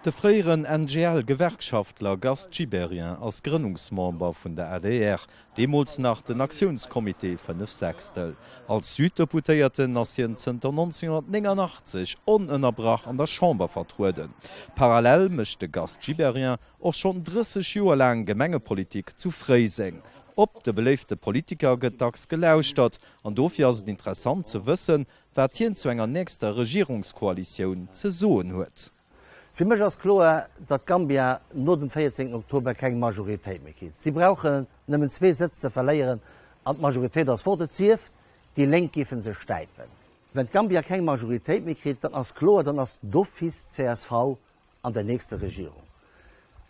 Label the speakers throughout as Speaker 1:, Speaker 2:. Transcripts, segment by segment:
Speaker 1: De fréieren NGL-Gewerkschaftler Gast Gibéryen ass Grënnungsmember vun der adr, deemools nach den Aktiounscomité 5 Sechstel. Als Süddeputéierten ass hien zënter 1989 onënnerbrach an der Chamber vertrueden. Parallel mécht de Gast Gibéryen och schonn 30 Joer laang Gemengepolitik zu Fréiseng. Op de beléifte Politiker gëtt dacks gelauschtert an dofir ass et interessant ze wëssen, wat hien zu enger nächster Regierungskoalitioun ze soen huet.
Speaker 2: Fir mech ass kloer, datt Gambia no dem 14 Oktober keng Majoritéit méi kritt. Si brauchen nëmmen zwee Sëtz ze verléieren an d'Majoritéit ass fort, et sief, déi Lénk géife sech stäipen. Wenn d'Gambia keng Majoritéit méi kritt, dann ass kloer, dann ass d'office csv an der nächster Regierung.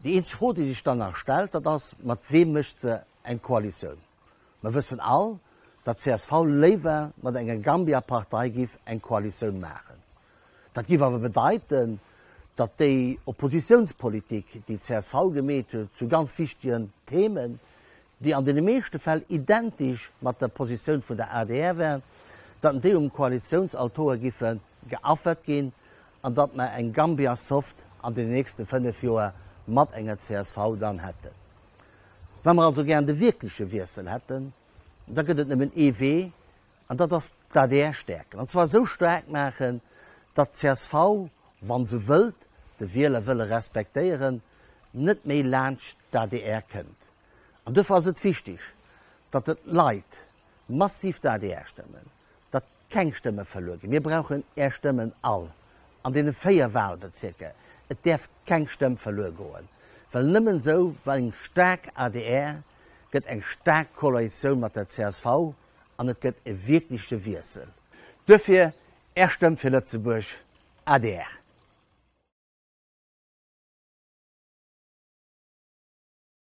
Speaker 2: Déi eenzeg Fro, déi sech dann nach stellt, dat ass, mat weem mécht se eng Koalitioun? Mer wëssen all, datt csv léiwer mat enger Gambia-Partei giff eng Koalitioun maachen. Dat giff awer bedeiten, datt déi Oppositiounspolitik, déi csv gemeet huet zu ganz wichtegen Themen, déi an deene meeschte Fäll identesch mat der Positioun vun der adr war, datt déi um Koalitiounsaltoer giffe geaffert ginn an datt mer eng Gambia-Soft an den nächste 5 Joer mat enger csv dann hätten. Wa mer also gären de wierkleche Wiessel hätten, da gëtt et nëmmen ee Wee, an dat ass d'ADR stäerken. An zwar esou staark maachen, datt d'CSV, wa se wëllt de Wielerwëlle respektéieren, net méi laanscht d'ADR kënnt. An duerfir ass et wichtig, datt d'Leit massiv d'ADR stëmmen, datt keng Stëmme verluer ginn. Mir brauchen Är Stëmmen all an deene 4 Wahlbezierker. Et däerf keng Stëmm verluer goen, well nëmmen esou eng staark adr gëtt eng staark Koalitioun mat der csv an et gëtt e wierkleche Wiessel. Duerfir Är Stëmm fir Lëtzebuerg, adr.